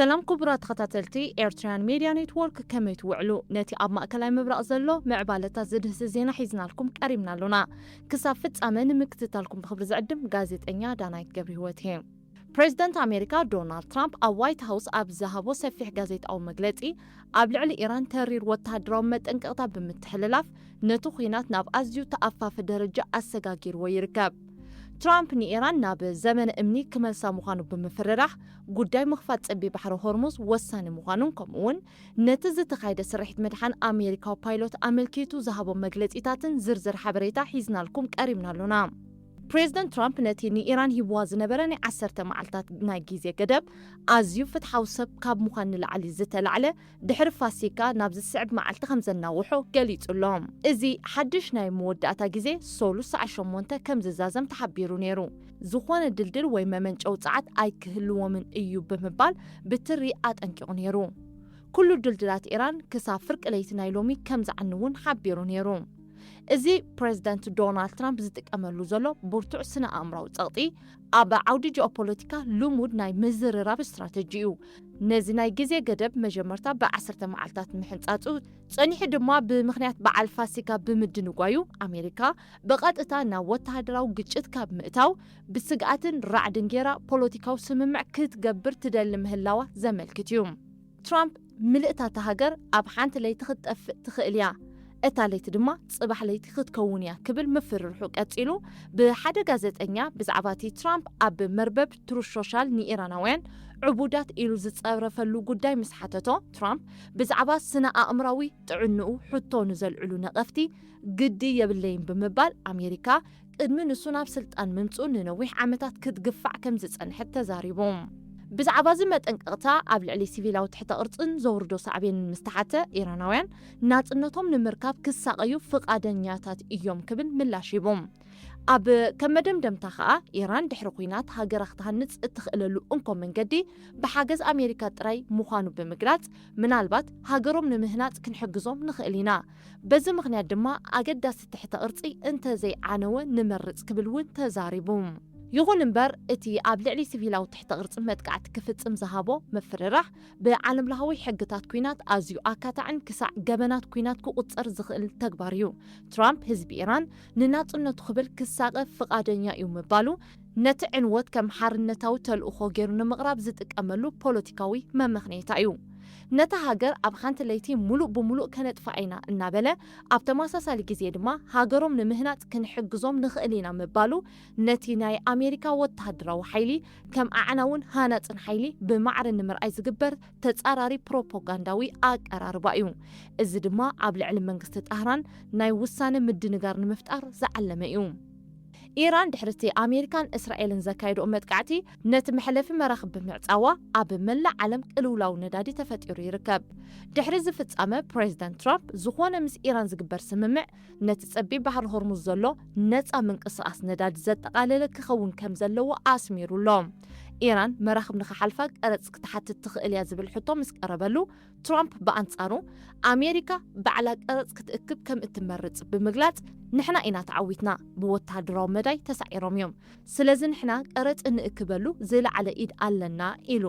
ሰላም ክቡራት ተኸታተልቲ ኤርትራውያን ሜድያ ኔትወርክ፣ ከመይ ትውዕሉ? ነቲ ኣብ ማእከላይ ምብራቕ ዘሎ ምዕባለታት ዝድህሲ ዜና ሒዝናልኩም ቀሪብና ኣሎና። ክሳብ ፍጻመ ንምክትታልኩም ብኽብሪ ዝዕድም ጋዜጠኛ ዳናይት ገብረህይወት እየ። ፕሬዝደንት ኣሜሪካ ዶናልድ ትራምፕ ኣብ ዋይት ሃውስ ኣብ ዝሃቦ ሰፊሕ ጋዜጣዊ መግለጺ፣ ኣብ ልዕሊ ኢራን ተሪር ወተሃደራዊ መጠንቀቕታ ብምትሕልላፍ፣ ነቲ ኲናት ናብ ኣዝዩ ተኣፋፊ ደረጃ ኣሰጋጊርዎ ይርከብ። ትራምፕ ንኢራን ናብ ዘመነ እምኒ ክመልሳ ምዃኑ ብምፍርራሕ፣ ጉዳይ ምኽፋት ጸቢብ ባሕሪ ሆርሙዝ ወሳኒ ምዃኑን፣ ከምኡ'ውን ነቲ ዝተኻየደ ስርሒት ምድሓን ኣሜሪካዊ ፓይሎት ኣመልኪቱ ዝሃቦ መግለጺታትን ዝርዝር ሓበሬታ ሒዝናልኩም ቀሪብና ኣሎና። ፕሬዝደንት ትራምፕ ነቲ ንኢራን ሂብዋ ዝነበረ ናይ ዓሰርተ መዓልታት ናይ ግዜ ገደብ፣ ኣዝዩ ፍትሓዊ ሰብ ካብ ምዃን ንላዕሊ ዝተላዕለ፣ ድሕሪ ፋሲካ ናብ ዝስዕብ መዓልቲ ከም ዘናውሖ ገሊጹ ኣሎ። እዚ ሓድሽ ናይ መወዳእታ ግዜ ሰሉስ ሰዓት ሸሞንተ ከም ዝዛዘም ተሓቢሩ ነይሩ። ዝኾነ ድልድል ወይ መመንጨዊ ጸዓት ኣይክህልዎምን እዩ ብምባል ብትሪ ኣጠንቂቑ ነይሩ። ኩሉ ድልድላት ኢራን ክሳብ ፍርቂ ለይቲ ናይ ሎሚ ከም ዝዓኑ እውን ሓቢሩ ነይሩ። እዚ ፕሬዝደንት ዶናልድ ትራምፕ ዝጥቀመሉ ዘሎ ብርቱዕ ስነ ኣእምራዊ ጸቕጢ፣ ኣብ ዓውዲ ጂኦፖለቲካ ልሙድ ናይ ምዝርራብ ስትራተጂ እዩ። ነዚ ናይ ግዜ ገደብ መጀመርታ ብ ዓሰርተ መዓልታት ምሕንጻጹ፣ ጸኒሑ ድማ ብምኽንያት በዓል ፋሲካ ብምድንጓዩ፣ ኣሜሪካ ብቐጥታ ናብ ወተሃደራዊ ግጭት ካብ ምእታው ብስግኣትን ራዕድን ጌራ ፖለቲካዊ ስምምዕ ክትገብር ትደሊ ምህላዋ ዘመልክት እዩ። ትራምፕ፣ "ምልእታ እታ ሃገር ኣብ ሓንቲ ለይቲ ክትጠፍእ ትኽእል እያ፣ እታ ለይቲ ድማ ጽባሕ ለይቲ ክትከውን እያ" ክብል ምፍርርሑ ቀጺሉ፣ ብሓደ ጋዜጠኛ ብዛዕባ እቲ ትራምፕ ኣብ መርበብ ትሩዝ ሶሻል ንኢራናውያን ዕቡዳት ኢሉ ዝጸረፈሉ ጉዳይ ምስ ሓተቶ፣ ትራምፕ ብዛዕባ ስነ ኣእምራዊ ጥዕንኡ ሕቶ ንዘልዕሉ ነቐፍቲ፣ "ግዲ የብለይን" ብምባል፣ ኣሜሪካ ቅድሚ ንሱ ናብ ስልጣን ምምጽኡ ንነዊሕ ዓመታት ክትግፋዕ ከም ዝጸንሐት ተዛሪቡ። ብዛዕባ እዚ መጠንቀቕታ ኣብ ልዕሊ ሲቪላዊ ትሕተ ቅርጽን ዘውርዶ ሳዕቤንን ምስ ተሓተ፣ ኢራናውያን ናጽነቶም ንምርካብ ክሳቐዩ ፍቓደኛታት እዮም ክብል ምላሽ ሂቡ። ኣብ ከም መደምደምታ ከኣ፣ ኢራን ድሕሪ ኲናት ሃገራ ክትሃንጽ እትኽእለሉ እንኮ መንገዲ ብሓገዝ ኣሜሪካ ጥራይ ምዃኑ ብምግላጽ፣ "ምናልባት ሃገሮም ንምህናጽ ክንሕግዞም ንኽእል ኢና። በዚ ምኽንያት ድማ ኣገዳሲ ትሕተ ቅርጺ እንተ ዘይዓነወ ንመርጽ" ክብል እውን ተዛሪቡ። ይኹን እምበር፣ እቲ ኣብ ልዕሊ ሲቪላዊ ትሕተ ቅርጺ መጥቃዕቲ ክፍጽም ዝሃቦ ምፍርራሕ ብዓለምለኻዊ ሕግታት ኲናት ኣዝዩ ኣካታዕን ክሳዕ ገበናት ኲናት ክቑጸር ዝኽእል ተግባር እዩ። ትራምፕ ህዝቢ ኢራን ንናጽነቱ ክብል ክሳቐ ፍቓደኛ እዩ ምባሉ፣ ነቲ ዕንወት ከም ሓርነታዊ ተልእኾ ገይሩ ንምቕራብ ዝጥቀመሉ ፖለቲካዊ መመኽነይታ እዩ። ነታ ሃገር ኣብ ሓንቲ ለይቲ ምሉእ ብምሉእ ከነጥፍኣ ኢና እናበለ፣ ኣብ ተመሳሳሊ ግዜ ድማ ሃገሮም ንምህናጽ ክንሕግዞም ንኽእል ኢና ምባሉ፣ ነቲ ናይ ኣሜሪካ ወተሃደራዊ ሓይሊ ከም ኣዕናውን ሃናጽን ሓይሊ ብማዕረ ንምርኣይ ዝግበር ተጻራሪ ፕሮፓጋንዳዊ ኣቀራርባ እዩ። እዚ ድማ ኣብ ልዕሊ መንግስቲ ጣህራን ናይ ውሳነ ምድንጋር ንምፍጣር ዝዓለመ እዩ። ኢራን ድሕሪ እቲ ኣሜሪካን እስራኤልን ዘካየድኦ መጥቃዕቲ፣ ነቲ መሕለፊ መራኽብ ብምዕጻዋ፣ ኣብ መላእ ዓለም ቅልውላው ነዳዲ ተፈጢሩ ይርከብ። ድሕሪ ዝፍጻመ፣ ፕሬዝደንት ትራምፕ፣ "ዝኾነ ምስ ኢራን ዝግበር ስምምዕ፣ ነቲ ጸቢብ ባሕሪ ሆርሙዝ ዘሎ ነጻ ምንቅስቓስ ነዳዲ ዘጠቓለለ ክኸውን ከም ዘለዎ ኣስሚሩ ኣሎ። ኢራን መራኽብ ንኽሓልፋ ቀረጽ ክትሓትት ትኽእል እያ" ዝብል ሕቶ ምስ ቀረበሉ፣ ትራምፕ ብኣንጻሩ፣ ኣሜሪካ ባዕላ ቀረጽ ክትእክብ ከም እትመርጽ ብምግላጽ፣ "ንሕና ኢና ተዓዊትና፣ ብወተሃደራዊ መዳይ ተሳዒሮም እዮም፣ ስለዚ ንሕና ቀረጽ እንእክበሉ ዝለዓለ ኢድ ኣለና" ኢሉ።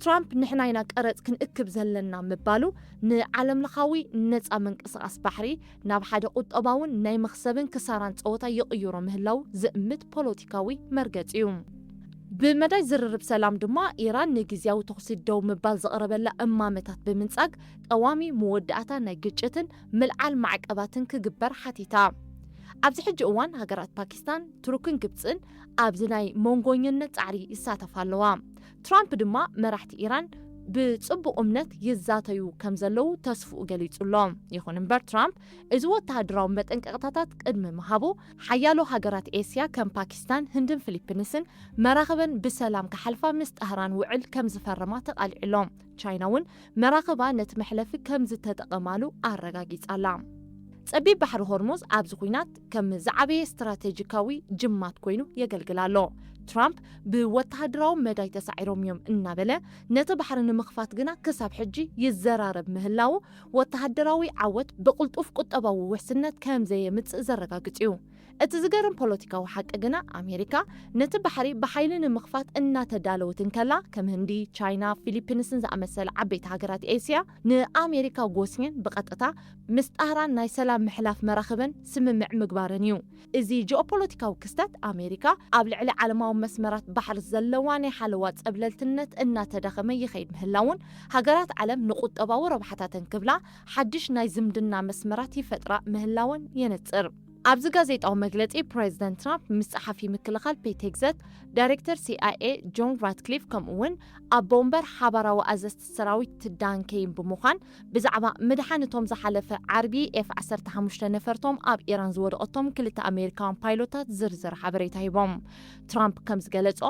ትራምፕ "ንሕና ኢና ቀረጽ ክንእክብ ዘለና" ምባሉ፣ ንዓለምለኻዊ ነጻ ምንቅስቓስ ባሕሪ ናብ ሓደ ቁጠባውን ናይ መኽሰብን ክሳራን ጸወታ ይቕይሮ ምህላው ዝእምት ፖለቲካዊ መርገጺ እዩ። ብመዳይ ዝርርብ ሰላም ድማ፣ ኢራን ንግዝያዊ ተኹሲ ደው ምባል ዘቕረበላ እማመታት ብምንጻግ፣ ቀዋሚ መወዳእታ ናይ ግጭትን ምልዓል ማዕቀባትን ክግበር ሓቲታ። ኣብዚ ሕጂ እዋን፣ ሃገራት ፓኪስታን፣ ቱርክን ግብጽን ኣብዚ ናይ መንጎኝነት ጻዕሪ ይሳተፋ ኣለዋ። ትራምፕ ድማ፣ መራሕቲ ኢራን ብጽቡቕ እምነት ይዛተዩ ከም ዘለዉ ተስፍኡ ገሊጹ ኣሎ። ይኹን እምበር፣ ትራምፕ እዚ ወተሃደራዊ መጠንቀቕታታት ቅድሚ ምሃቡ፣ ሓያሎ ሃገራት ኤስያ ከም ፓኪስታን፣ ህንድን ፊሊፒንስን መራኽበን ብሰላም ክሓልፋ ምስ ጣህራን ውዕል ከም ዝፈረማ ተቓሊዑ ኣሎ። ቻይና እውን መራኽባ ነቲ መሕለፊ ከም ዝተጠቐማሉ ኣረጋጊጻ ኣላ። ጸቢብ ባሕሪ ሆርሙዝ ኣብዚ ኲናት ከም ዝዓበየ ስትራቴጂካዊ ጅማት ኮይኑ የገልግል ኣሎ። ትራምፕ ብወተሃደራዊ መዳይ ተሳዒሮም እዮም እናበለ፣ ነቲ ባሕሪ ንምኽፋት ግና ክሳብ ሕጂ ይዘራረብ ምህላዉ፣ ወተሃደራዊ ዓወት ብቕልጡፍ ቁጠባዊ ውሕስነት ከም ዘየምጽእ ዘረጋግጽ እዩ። እቲ ዝገርም ፖለቲካዊ ሓቂ ግና፣ ኣሜሪካ ነቲ ባሕሪ ብሓይሊ ንምኽፋት እናተዳለወት እንከላ፣ ከም ህንዲ፣ ቻይና፣ ፊሊፒንስን ዝኣመሰላ ዓበይቲ ሃገራት ኤስያ ንኣሜሪካ ጎስየን ብቐጥታ ምስጣራን ናይ ሰላም ምሕላፍ መራኽበን ስምምዕ ምግባረን እዩ። እዚ ጂኦፖለቲካዊ ክስተት፣ ኣሜሪካ ኣብ ልዕሊ ዓለማዊ መስመራት ባሕሪ ዘለዋ ናይ ሓለዋ ጸብለልትነት እናተዳኸመ ይኸይድ ምህላውን፣ ሃገራት ዓለም ንቁጠባዊ ረብሓታተን ክብላ ሓድሽ ናይ ዝምድና መስመራት ይፈጥራ ምህላወን የነጽር። ኣብዚ ጋዜጣዊ መግለጺ፣ ፕሬዚደንት ትራምፕ ምስ ጸሓፊ ምክልኻል ፔት ሄግዘት፣ ዳይሬክተር ሲኣይኤ ጆን ራትክሊፍ፣ ከምኡ እውን ኣቦ ወንበር ሓባራዊ ኣዘዝቲ ሰራዊት ዳን ኬይን ብምዃን፣ ብዛዕባ ምድሓን እቶም ዝሓለፈ ዓርቢ ኤፍ ዓሰርተ ሓሙሽተ ነፈርቶም ኣብ ኢራን ዝወደቐቶም ክልተ ኣሜሪካውያን ፓይሎታት ዝርዝር ሓበሬታ ሂቦም። ትራምፕ ከም ዝገለጾ፣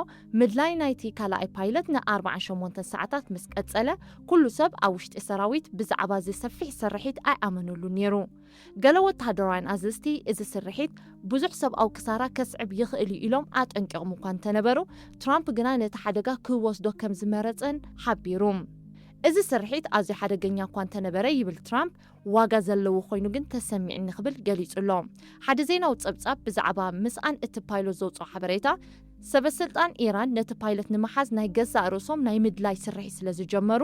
ምድላይ ናይቲ ካልኣይ ፓይለት ን ኣርባዓን ሸሞንተን ሰዓታት ምስ ቀጸለ፣ ኩሉ ሰብ ኣብ ውሽጢ ሰራዊት ብዛዕባ እዚ ሰፊሕ ስርሒት ኣይኣመነሉን ነይሩ። ገለ ወተሃደራውያን ኣዘዝቲ፣ እዚ ስርሒት ብዙሕ ሰብኣዊ ክሳራ ከስዕብ ይኽእል እዩ ኢሎም ኣጠንቂቖም እኳ እንተነበሩ፣ ትራምፕ ግና ነቲ ሓደጋ ክወስዶ ከም ዝመረጸን ሓቢሩ። እዚ ስርሒት ኣዝዩ ሓደገኛ እኳ እንተነበረ፣ ይብል ትራምፕ፣ ዋጋ ዘለዎ ኮይኑ ግን ተሰሚዕኒ ክብል ገሊጹ ኣሎ። ሓደ ዜናዊ ጸብጻብ ብዛዕባ ምስኣን እቲ ፓይሎት ዘውጽኦ ሓበሬታ፣ ሰበስልጣን ኢራን ነቲ ፓይለት ንምሓዝ ናይ ገዛእ ርእሶም ናይ ምድላይ ስርሒት ስለ ዝጀመሩ፣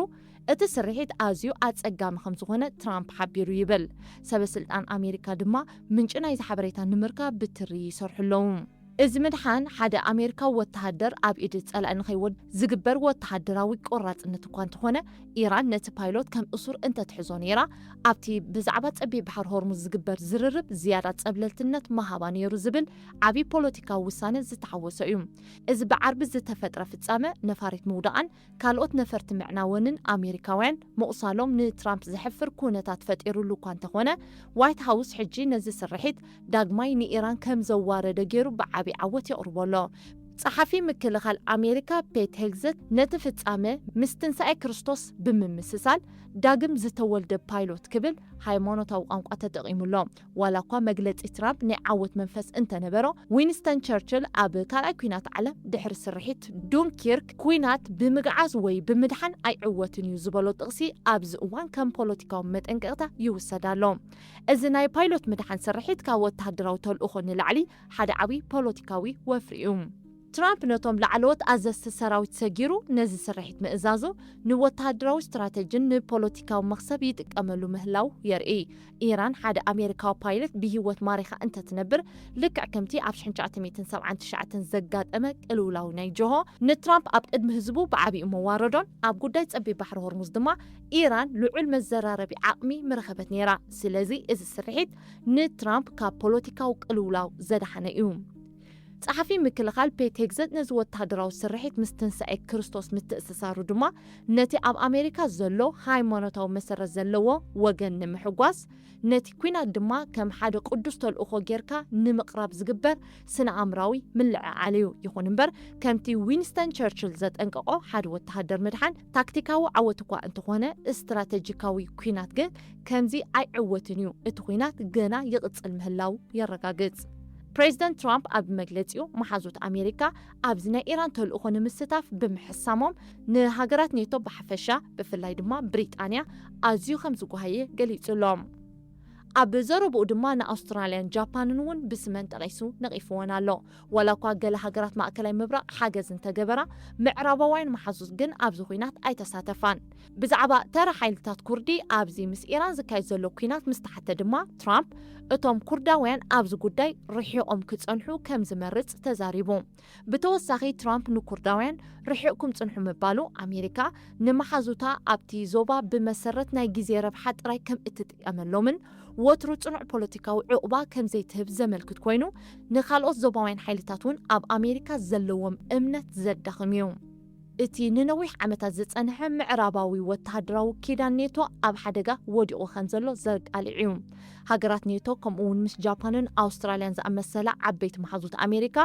እቲ ስርሒት ኣዝዩ ኣጸጋሚ ከም ዝኾነ ትራምፕ ሓቢሩ ይብል። ሰበስልጣን ኣሜሪካ ድማ ምንጪ ናይዚ ሓበሬታ ንምርካብ ብትሪ ይሰርሑ ኣለዉ። እዚ ምድሓን ሓደ ኣሜሪካዊ ወተሃደር ኣብ ኢድ ጸላኢ ንኸይወድቕ ዝግበር ወተሃደራዊ ቆራጽነት እኳ እንተኾነ፣ ኢራን ነቲ ፓይሎት ከም እሱር እንተትሕዞ ነይራ፣ ኣብቲ ብዛዕባ ጸቢብ ባሕሪ ሆርሙዝ ዝግበር ዝርርብ ዝያዳ ጸብለልትነት ምሃባ ነይሩ ዝብል ዓቢ ፖለቲካዊ ውሳነ ዝተሓወሶ እዩ። እዚ ብዓርቢ ዝተፈጥረ ፍጻመ፣ ነፋሪት ምውዳቓን ካልኦት ነፈርቲ ምዕናወንን ኣሜሪካውያን ምቑሳሎም ንትራምፕ ዘሕፍር ኩነታት ፈጢሩሉ እኳ እንተኾነ፣ ዋይት ሃውስ ሕጂ ነዚ ስርሒት ዳግማይ ንኢራን ከም ዘዋረደ ገይሩ ብዓቢ ዓወት የቕርቦ ኣሎ። ጸሓፊ ምክልኻል ኣሜሪካ ፔት ሄግዘት ነቲ ፍጻመ ምስ ትንሳኤ ክርስቶስ ብምምስሳል፣ ዳግም ዝተወልደ ፓይሎት ክብል ሃይማኖታዊ ቋንቋ ተጠቒሙሎ። ዋላ እኳ መግለጺ ትራምፕ ናይ ዓወት መንፈስ እንተነበሮ፣ ዊንስተን ቸርችል ኣብ ካልኣይ ኲናት ዓለም ድሕሪ ስርሒት ዱንኪርክ፣ ኲናት ብምግዓዝ ወይ ብምድሓን ኣይዕወትን እዩ ዝበሎ ጥቕሲ ኣብዚ እዋን ከም ፖለቲካዊ መጠንቀቕታ ይውሰድ ኣሎ። እዚ ናይ ፓይሎት ምድሓን ስርሒት ካብ ወተሃደራዊ ተልእኾ ንላዕሊ ሓደ ዓቢ ፖለቲካዊ ወፍሪ እዩ። ትራምፕ ነቶም ላዕለዎት ኣዘዝቲ ሰራዊት ሰጊሩ ነዚ ስርሒት ምእዛዙ፣ ንወተሃደራዊ ስትራተጂን ንፖለቲካዊ መኽሰብ ይጥቀመሉ ምህላው የርኢ። ኢራን ሓደ ኣሜሪካዊ ፓይለት ብህይወት ማሪኻ እንተትነብር፣ ልክዕ ከምቲ ኣብ ሽሕን ትሽዓተ ሚእትን ሰብዓን ትሽዓተን ዘጋጠመ ቅልውላው ናይ ጆሆ፣ ንትራምፕ ኣብ ቅድሚ ህዝቡ ብዓቢኡ መዋረዶን ኣብ ጉዳይ ጸቢብ ባሕሪ ሆርሙዝ ድማ ኢራን ልዑል መዘራረቢ ዓቕሚ ምረኸበት ነይራ። ስለዚ እዚ ስርሒት ንትራምፕ ካብ ፖለቲካዊ ቅልውላው ዘድሓነ እዩ። ጸሓፊ ምክልኻል ፔት ሄግዘት ነዚ ወተሃደራዊ ስርሒት ምስ ትንሳኤ ክርስቶስ ምትእስሳሩ ድማ፣ ነቲ ኣብ ኣሜሪካ ዘሎ ሃይማኖታዊ መሰረት ዘለዎ ወገን ንምሕጓስ፣ ነቲ ኲናት ድማ ከም ሓደ ቅዱስ ተልእኾ ጌርካ ንምቕራብ ዝግበር ስነ-ኣእምራዊ ምልዕዓል እዩ። ይኹን እምበር፣ ከምቲ ዊንስተን ቸርችል ዘጠንቀቖ፣ ሓደ ወተሃደር ምድሓን ታክቲካዊ ዓወት እኳ እንተኾነ፣ ስትራተጂካዊ ኲናት ግን ከምዚ ኣይዕወትን እዩ። እቲ ኲናት ገና ይቕጽል ምህላው የረጋግጽ። ፕሬዚደንት ትራምፕ ኣብ መግለጺኡ፣ መሓዙት ኣሜሪካ ኣብዚ ናይ ኢራን ተልእኾ ንምስታፍ ብምሕሳሞም፣ ንሃገራት ኔቶ ብሓፈሻ፣ ብፍላይ ድማ ብሪጣንያ ኣዝዩ ከም ዝጓሃየ ገሊጹ ኣሎ። ኣብ ዘረብኡ ድማ ንኣውስትራልያን ጃፓንን እውን ብስመን ጠቒሱ ነቒፍወን ኣሎ። ዋላ እኳ ገለ ሃገራት ማእከላይ ምብራቕ ሓገዝ እንተገበራ፣ ምዕራባውያን መሓዙት ግን ኣብዚ ኲናት ኣይተሳተፋን። ብዛዕባ ተራ ሓይልታት ኩርዲ ኣብዚ ምስ ኢራን ዝካየድ ዘሎ ኲናት ምስ ተሓተ ድማ፣ ትራምፕ፣ እቶም ኩርዳውያን ኣብዚ ጉዳይ ርሒቖም ክጸንሑ ከም ዝመርጽ ተዛሪቡ። ብተወሳኺ፣ ትራምፕ ንኩርዳውያን ርሒቕኩም ጽንሑ ምባሉ፣ ኣሜሪካ ንመሓዙታ ኣብቲ ዞባ ብመሰረት ናይ ግዜ ረብሓ ጥራይ ከም እትጥቀመሎምን ወትሩ ጽኑዕ ፖለቲካዊ ዕቑባ ከም ዘይትህብ ዘመልክት ኮይኑ፣ ንኻልኦት ዞባውያን ሓይልታት እውን ኣብ ኣሜሪካ ዘለዎም እምነት ዘዳኽም እዩ። እቲ ንነዊሕ ዓመታት ዝጸንሐ ምዕራባዊ ወተሃደራዊ ኪዳን ኔቶ ኣብ ሓደጋ ወዲቑ ከም ዘሎ ዘቃልዕ እዩ። ሃገራት ኔቶ፣ ከምኡ እውን ምስ ጃፓንን ኣውስትራልያን ዝኣመሰላ ዓበይቲ መሓዙት ኣሜሪካ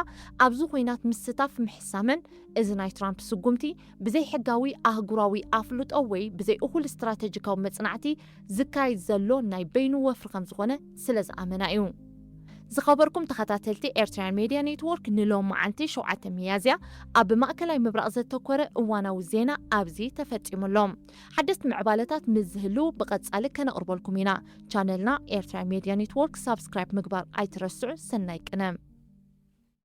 ኣብዚ ኲናት ምስታፍ ምሕሳመን፣ እዚ ናይ ትራምፕ ስጉምቲ ብዘይሕጋዊ ኣህጉራዊ ኣፍልጦ ወይ ብዘይእኹል ስትራተጂካዊ መጽናዕቲ ዝካየድ ዘሎ ናይ በይኑ ወፍሪ ከም ዝኾነ ስለ ዝኣመና እዩ። ዝኸበርኩም ተኸታተልቲ ኤርትራውያን ሜድያ ኔትወርክ፣ ንሎም መዓልቲ ሸውዓተ ሚያዝያ ኣብ ማእከላይ ምብራቕ ዘተኮረ እዋናዊ ዜና ኣብዚ ተፈጺሙ ኣሎ። ሓደስቲ ምዕባለታት ምስ ዝህልው ብቐጻሊ ከነቕርበልኩም ኢና። ቻነልና ኤርትራውያን ሜድያ ኔትወርክ ሳብስክራይብ ምግባር ኣይትረስዑ። ሰናይ ቅነ።